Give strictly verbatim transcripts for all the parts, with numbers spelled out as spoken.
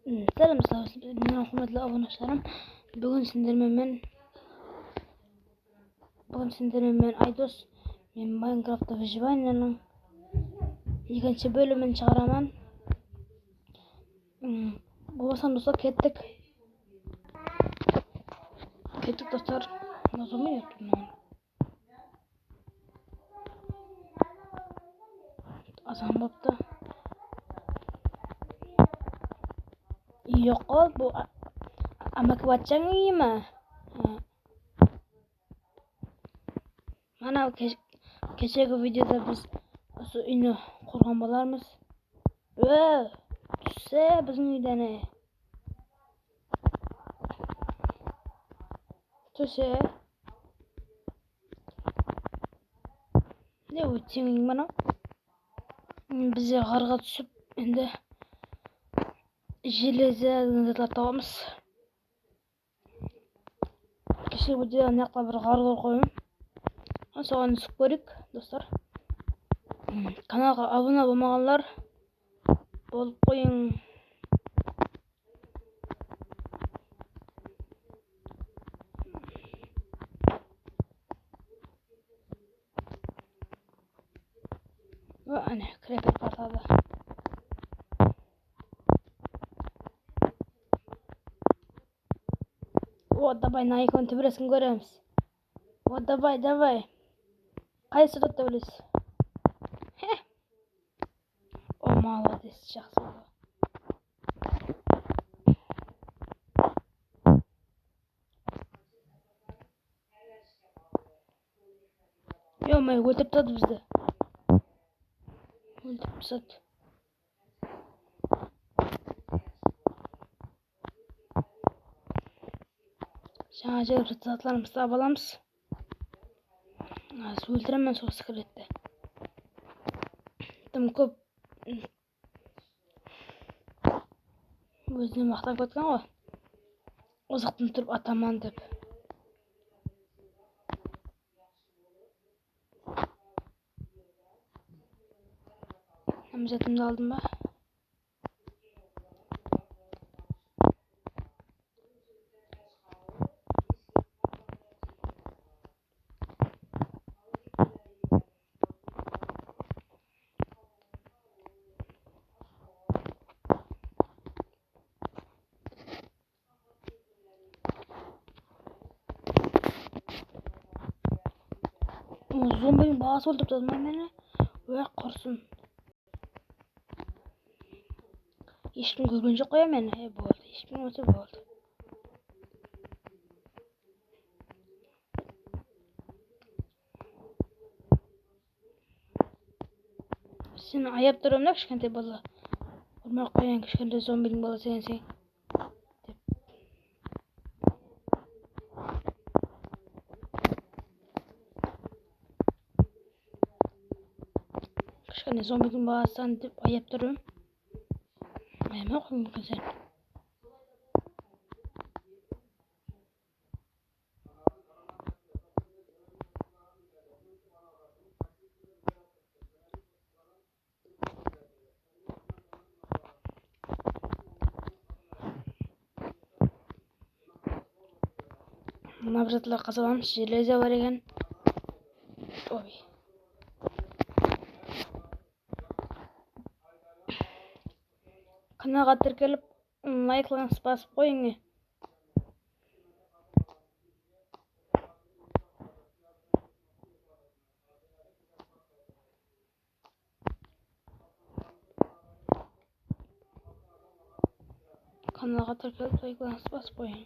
Salam, salam, meniń húrmetli abunashılarım. Búgin sizler menen men, búgin sizler menen men Aydos. Men Minecraft Выживаниенıń ekinshi bólimin shıǵaraman. Bolmasam, dostlar, kettik. Kettik, dostlar. Mına zombi ne turdı? Azan bolıptı. Yoq ol, bul a-, Amaki Batchań úyi me? Há. Mana, ke-, keshegi videoda biz usı úyni qurǵan bolarmız. Ó, tússe biziń úyden, e. Tússe. Ne, ótseńiz manaw. Bizler ǵarǵa túsip, endi jeleze zatlar tabamız. Keshegi videoda mınaqla bir ǵar kórip qoyayın. Soǵan túsip kóreyik, dostlar. Kanalǵa abuna bolmaǵanlar bolıp qoyıń. Áne, kreper patladı. O, davay, mına ekewin túbiresiń kóremiz. O, davay, davay. Qaysı sırtı bilesiz? Heh. O, молодец, jaqsı boldı. Yo-moyo, óltirip tasladı bizdi. Óltirip tasladı. Jańa jerge zatlarımızdı alıp alamız. Házir óltiremen sol skeletti. Dım kóp. Ózine maqtap ketken ǵoy. Uzaqtan turıp ataman dep. Hámzatımdı aldım ba? Zombiniń balası óltirip taslamay meni. Oy, qursın. Hesh kim kórgen joq ǵoy meni. E, boldı, hesh kim kórmese boldı. Seni ayap turman da, kishkentay bala. Urmay-aq qoyayın, kishkentay zombiniń balası ekenseń, dep. Kishkene zombiniń balasısań dep ayap turman. Ayamay-aq qoyayın sen. Mına bir zatlar qazanamız, jeleza bar eken. Oy. Kanalǵa tirkelip, layklań basıp qoyıń. Kanalǵa tirkelip, layklań basıp qoyıń.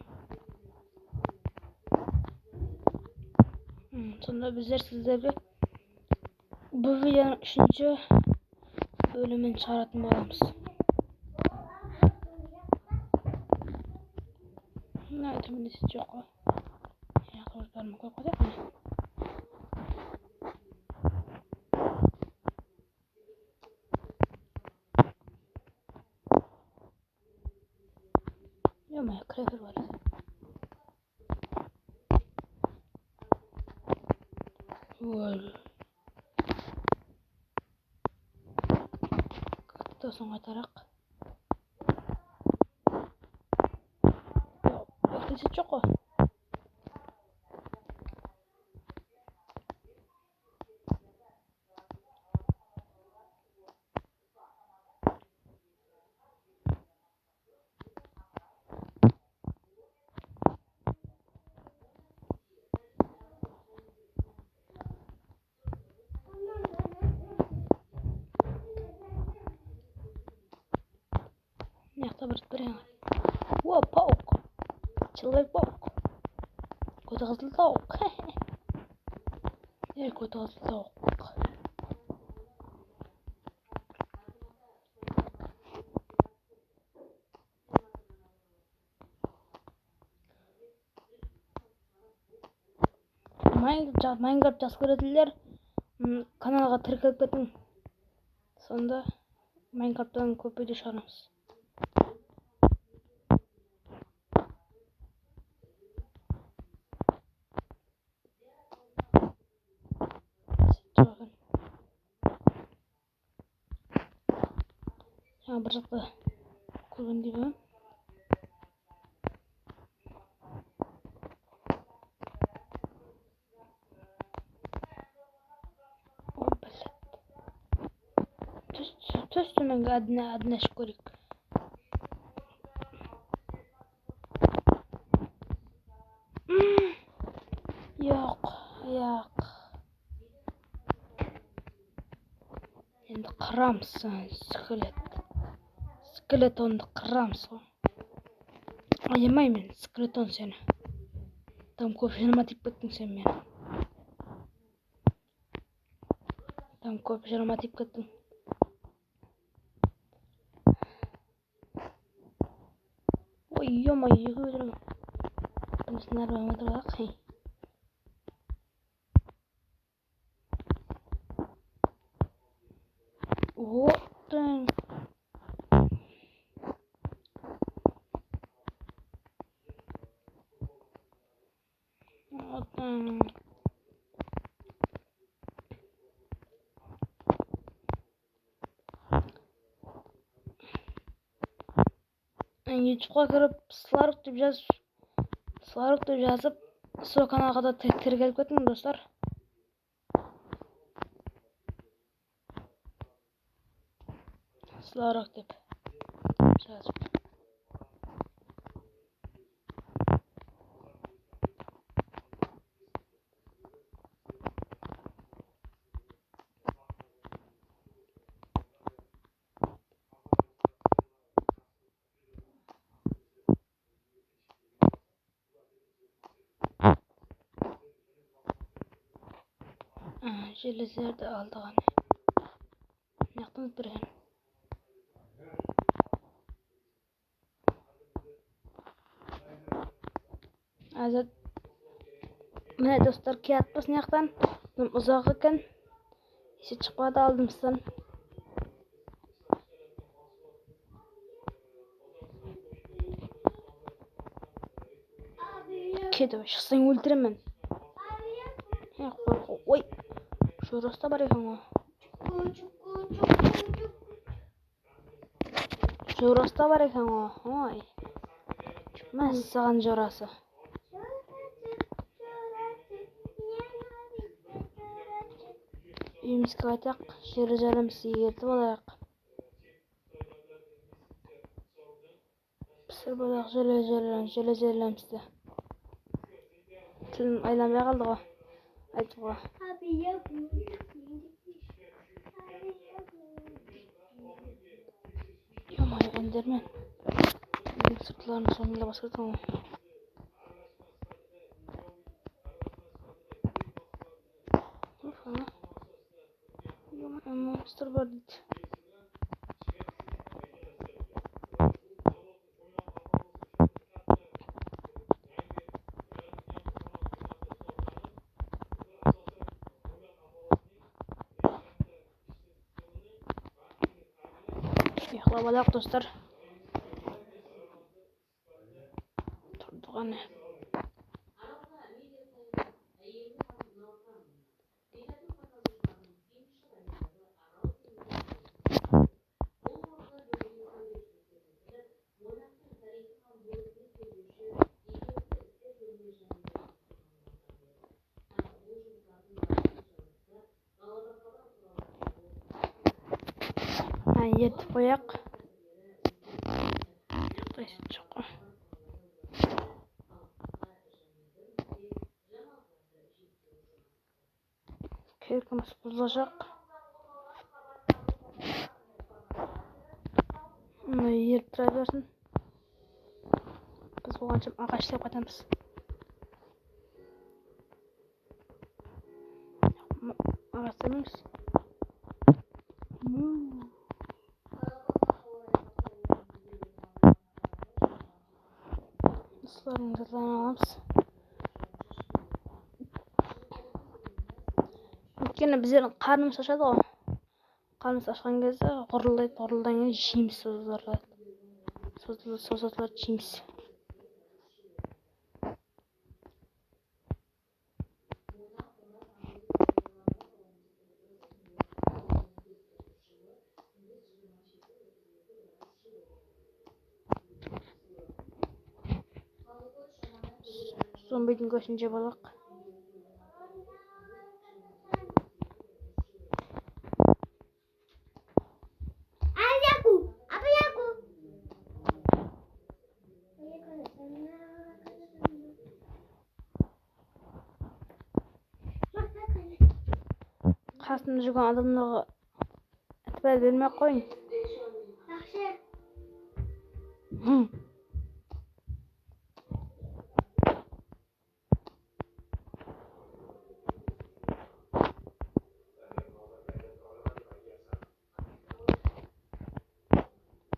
Hmm, sonda bizler sizlerge bul videonıń úshinshi bólimin shıǵaratın bolamız. Mına, aytamın dese joq ǵoy. Ya, qılıshlarımı qoyıp qoyayıq. Yo-moyo, kreper bar eken. Ol. Katta soń aytarıq. joq ǵo. Mıyaqta bir, bir yańa. Wo, pauk. Человек-паук. Kóti qızıl tawıq. Ey, kóti qızıl tawıq. Mayn-, ja-, Minecraft jaqsı kóretuǵınlar, m, kanalǵa tirkelip ketiń. Sonda Minecrafttan kóp video shıǵaramız. Jańa bir jaqta kórgendey bolam. Oy, блядь. Tús, tús, tús, tómenge, adına, adına ashıp kóreyik. Mm, yoq, yoq. Endi qıramız, skelet. Skeletondı qıramız ǵoy. Ayamayman, skeleton seni. Tam kóp janıma tiyip kettiń sen meni. Tam kóp janıma tiyip kettiń. Oy, ё-моё, eki óltiremen. Bunısın arban otırıp alaq. Hey. Ottın. Ottın. YouTubeqa kirip, Slark dep jaz-, Slark dep jazıp, sol kanalǵa da ti-, tirkelip ketiń, dostlar. Slark dep jazıp. Á, jelezlerdi aldıq, áne. Mıyaqtan ótpegen. Házir, mine, dostlar, kiyatpız mıyaqtan. Bunıń uzaǵı eken. Esi shıqpadı aldımızdan. Kete, shıqsań óltiremen. He, qorqıw. Oy. Jorası da bar eken ǵoy. Jorası da bar eken ǵoy. Oy. Mássaǵan jorası. Úyimizge qaytaq, jere-jaremizdi egertip alayıq. Pisirip alayıq jere-jarem-, jere-jaremizdi. Tilim aylanbay qaldı ǵoy. Aytıp ǵoy. Ё-моё, Endermen. Bunıń sırtların sonında basqardım ǵoy. Ё-моё, monstr bar deydi. Uyıqlap alayıq, dostlar. Turdıq, áne. Eritip qoyaq. Qaysı joq. Kelkimiz buzılajaq. Mına erip tura bersin. Biz bolǵansha aǵash islep qaytamız. Aǵash islemeymiz. Usılardıń zatların alamız. Óytkeni bizlerdiń qarnımız ashadı ǵoy. Qarnımız ashqan gezde ǵurıllaydı, ǵurıldan keyin jeymiz sozatlardı. Sozatlardı jeymiz. Zombiydiń góshin jep alayıq. Qasımda júrgen adamlarǵa itibar bermey-aq qoyıń. Jaqsı. Hım.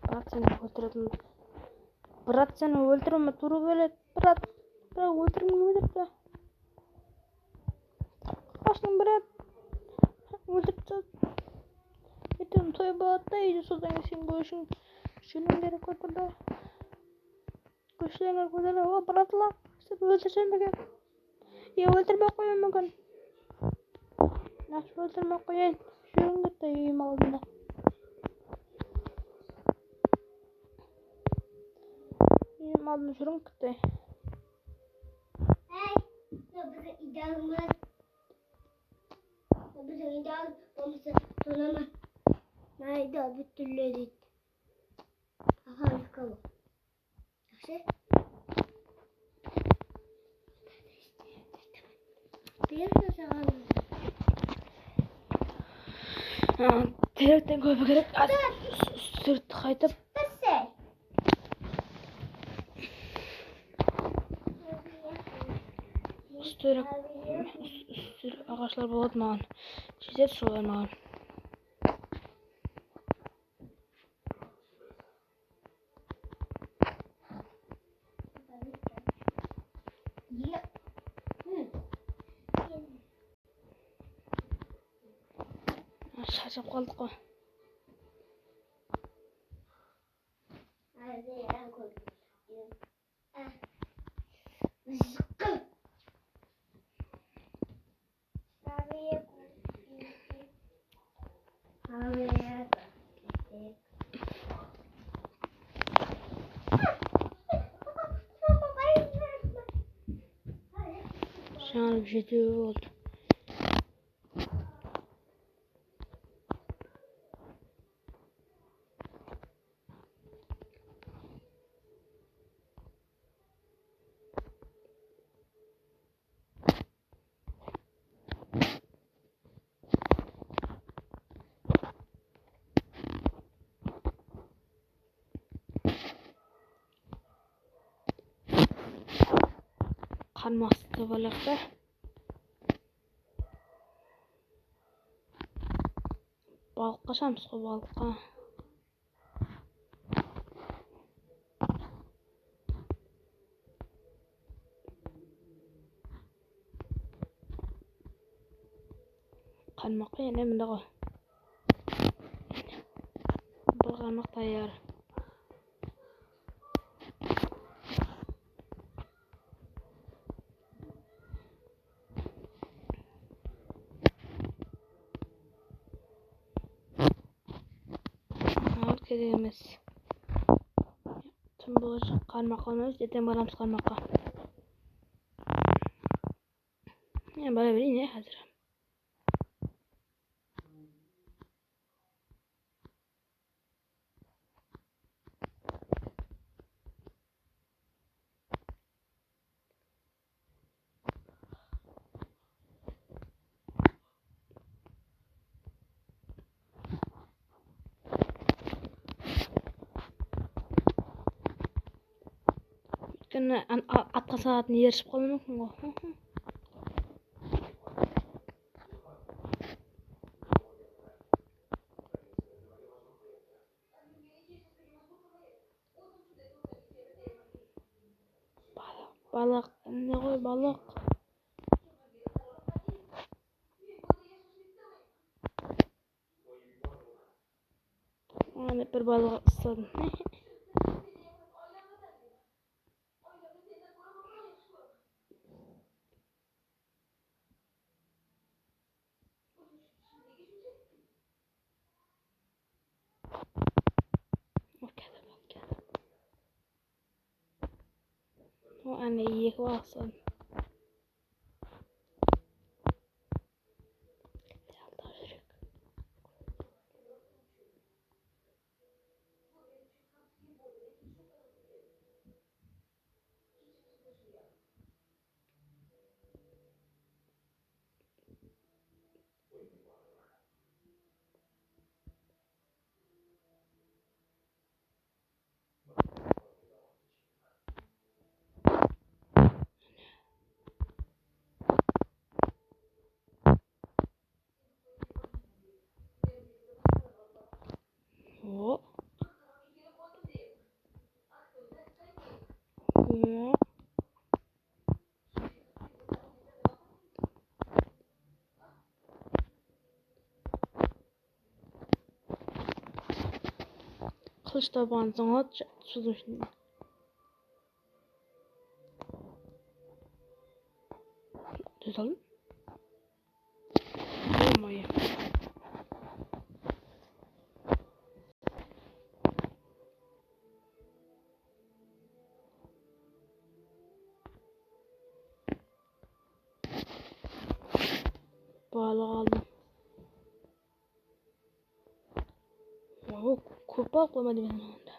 Brat, seni óltiretin. Brat, seni óltiriwime tuwrı keledi. Brat, brat, óltirgim kelip atır. Qastıń, brat. Óltirip tasla. Erteń toy boladı da, úyde sodan keyin sen bul ushın júriwim kerek bolıp tur da. Kóshelerimizge kóterilip, o, bratlar, sizlerdi óltirsem beken? Ya óltirmey-aq qoyayın beken? Yaqshı, óltirmey-aq qoyayın. Júriń, ketti, úyim aldında. Úyim aldında júriń, ketti. Ey, mına biziń idealımız. Mına biziń ideal bolmasa, tonama. Mına ideal búttinley deydi. Aha, úlken. Jaqsı. Berdi saǵan. Ha, terekten kóbirek at-, s-, s-, sırtı qaytıp. Pisse. Usı terek, us-, usı terek aǵashlar boladı maǵan. Jetedi solar maǵan. Sharshap qaldıq ǵoy. Janıp jetew boldı. Qarmaq islep alayıq ta. Balıqqa ashamız ǵoy, balıqqa. Qarmaq ene mında ǵoy. Bir qarmaq tayar. Al, kerek emes. Tún bolajaq, qarmaq qılmamız, erteń baramız qarmaqqa. Ya, bara bereyin, ya, házir. Mına, an-, a-, atqa saǵatın eriship qalaman eken ǵoy. Balıq, balıq, mine ǵoy balıq. Mine bir balıǵı usladım. O, áne, eki balıǵı usladım. O. O. Qılısh tabǵan soń at, suwdıń ishinde. Dúz aldım. Ё-моё. Balıq aldım. O, kóp balıq qoymadı menen onda.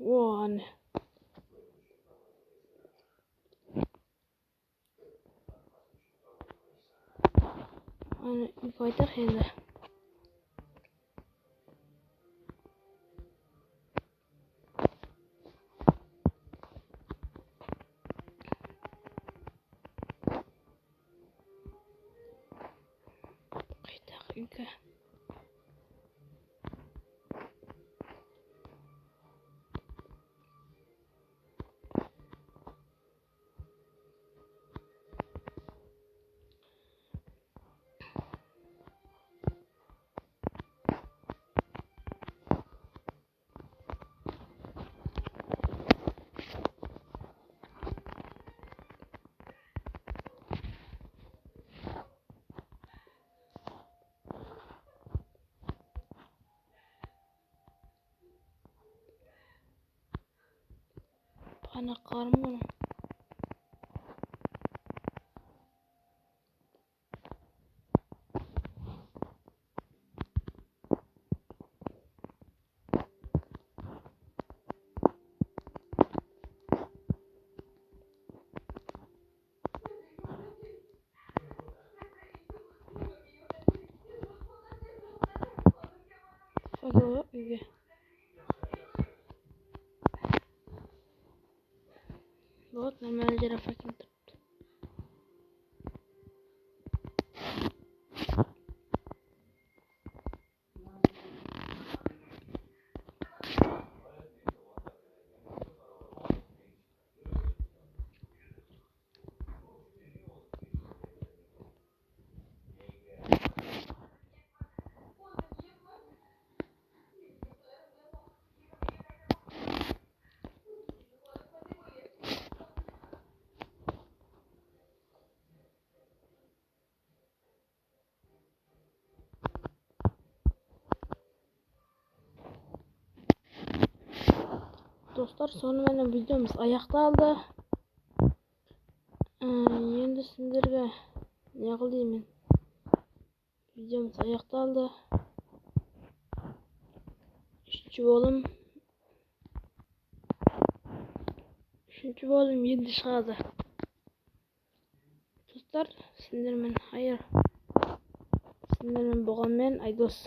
O, áne. Áne, úyge qaytaq endi. Qaytaq úyge. Ana qarım bunıń. Fagel, úyge. Вот, normalno jerde fakin turıptı. Dostlar, sonıń menen videomız ayaqtaldı. Ee, endi sizlerge ne qıl deymen? Videomız ayaqtaldı. Úshinshi bólim. Úshinshi bólim endi shıǵadı. Dostlar, sizler menen hayır. Mine men buǵan men Aydos.